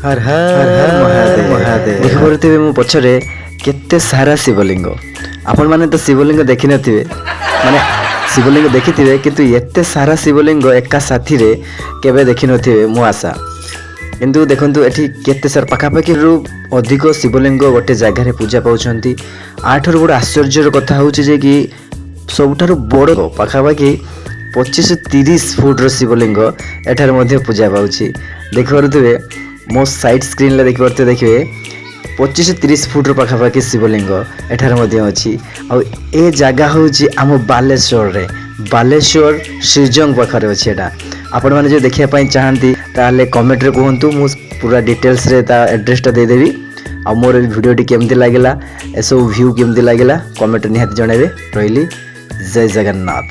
ହର ହର ମହାଦେବ ମହାଦେବ। ଦେଖିପାରୁଥିବେ ମୋ ପଛରେ କେତେ ସାରା ଶିବଲିଙ୍ଗ। ଆପଣମାନେ ତ ଶିବଲିଙ୍ଗ ଦେଖିନଥିବେ, ମାନେ ଶିବଲିଙ୍ଗ ଦେଖିଥିବେ, କିନ୍ତୁ ଏତେ ସାରା ଶିବଲିଙ୍ଗ ଏକା ସାଥିରେ କେବେ ଦେଖିନଥିବେ ମୋ ଆଶା। କିନ୍ତୁ ଦେଖନ୍ତୁ, ଏଠି କେତେ ସାରା, ପାଖାପାଖିରୁ ଅଧିକ ଶିବଲିଙ୍ଗ ଗୋଟେ ଜାଗାରେ ପୂଜା ପାଉଛନ୍ତି। ୟାଠାରୁ ବଡ଼ ଆଶ୍ଚର୍ଯ୍ୟର କଥା ହେଉଛି ଯେ କି ସବୁଠାରୁ ବଡ଼ ପାଖାପାଖି 25-30 ଫୁଟର ଶିବଲିଙ୍ଗ ଏଠାରେ ମଧ୍ୟ ପୂଜା ପାଉଛି। ଦେଖିପାରୁଥିବେ, ମୋ ସାଇଡ୍ ସ୍କ୍ରିନ୍ରେ ଦେଖିପାରୁଥିବେ, ଦେଖିବେ, 25-30 ଫୁଟର ପାଖାପାଖି ଶିବଲିଙ୍ଗ ଏଠାରେ ମଧ୍ୟ ଅଛି। ଆଉ ଏ ଜାଗା ହେଉଛି ଆମ ବାଲେଶ୍ୱରରେ, ବାଲେଶ୍ୱର ଶ୍ରୀଜଙ୍ଗ ପାଖରେ ଅଛି ଏଇଟା। ଆପଣମାନେ ଯଦି ଦେଖିବା ପାଇଁ ଚାହାନ୍ତି, ତାହେଲେ କମେଣ୍ଟରେ କୁହନ୍ତୁ, ମୁଁ ପୁରା ଡିଟେଲ୍ସରେ ତା ଆଡ୍ରେସଟା ଦେଇଦେବି। ଆଉ ମୋର ଏ ଭିଡ଼ିଓଟି କେମିତି ଲାଗିଲା, ଏସବୁ ଭ୍ୟୁ କେମିତି ଲାଗିଲା, କମେଣ୍ଟରେ ନିହାତି ଜଣାଇବେ। ରହିଲି, ଜୟ ଜଗନ୍ନାଥ।